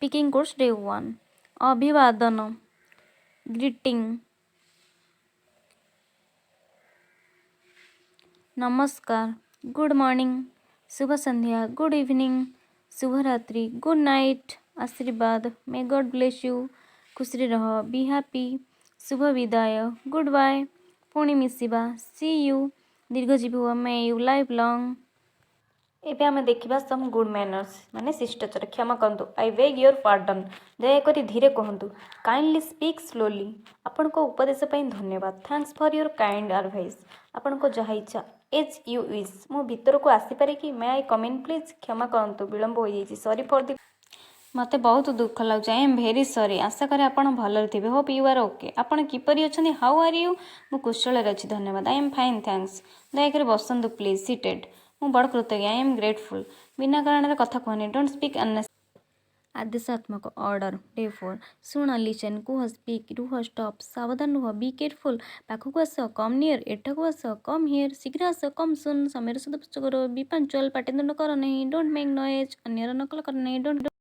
Speaking course day 1। ଅଭିବାଦନ, greeting. ନମସ୍କାର, good morning. ଶୁଭ ସନ୍ଧ୍ୟା, ଗୁଡ଼୍ ଇଭିନିଂ। ଶୁଭରାତ୍ରି, ଗୁଡ଼୍ ନାଇଟ୍। ଆଶୀର୍ବାଦ, May God bless you. ଖୁସିରେ ରହ, ବି ହାପି। ଶୁଭ ବିଦାୟ, ଗୁଡ଼୍ ବାଏ। ପୁଣି ମିଶିବା, ସି you. ଦୀର୍ଘଜୀବୀ ହୁଅ, May you live long. ଏବେ ଆମେ ଦେଖିବା ସମ୍ ଗୁଡ୍ ମ୍ୟାନର୍ସ, ମାନେ ଶିଷ୍ଟାଚାର। କ୍ଷମା କରନ୍ତୁ, I beg your pardon. ଦୟାକରି ଧୀରେ କୁହନ୍ତୁ, Kindly speak slowly. ଆପଣଙ୍କ ଉପଦେଶ ପାଇଁ ଧନ୍ୟବାଦ, Thanks for your kind advice. ଆପଣଙ୍କ ଯାହା ଇଚ୍ଛା, As you wish. ମୁଁ ଭିତରକୁ ଆସିପାରେ କି? May I come in, please? କ୍ଷମା କରନ୍ତୁ, ବିଳମ୍ବ ହୋଇଯାଇଛି, Sorry for the ମୋତେ ବହୁତ ଦୁଃଖ ଲାଗୁଛି, I am very sorry. ଆଶା କରେ ଆପଣ ଭଲରେ ଥିବେ, Hope you are okay. ଆପଣ କିପରି ଅଛନ୍ତି? How are you? ମୁଁ କୁଶଳରେ ଅଛି, ଧନ୍ୟବାଦ। I am fine, thanks. ଦୟାକରି ବସନ୍ତୁ, Please seated. ମୁଁ ବଡ଼ କୃତଜ୍ଞ, I am grateful. ବିନା କାରଣରେ କଥା କୁହନି, Don't speak unnecessary. ଆଦେଶାତ୍ମକ, ଅର୍ଡ଼ର, ଡେ 4। ଶୁଣ, ଲିସେନ୍। କୁହ, ସ୍ପିକ୍। ରୁହ, ଷ୍ଟପ୍। ସାବଧାନ ରୁହ, Be careful. ପାଖକୁ ଆସ, Come near. ଏଠାକୁ ଆସ, Come here. ଶୀଘ୍ର ଆସ, Come soon. ସମୟର ସଦୁପଯୋଗ କର, Be punctual. ପାଟିତୁଣ୍ଡ କର ନାହିଁ, Don't make noise. ଅନ୍ୟର ନକଲ କର ନାହିଁ, Don't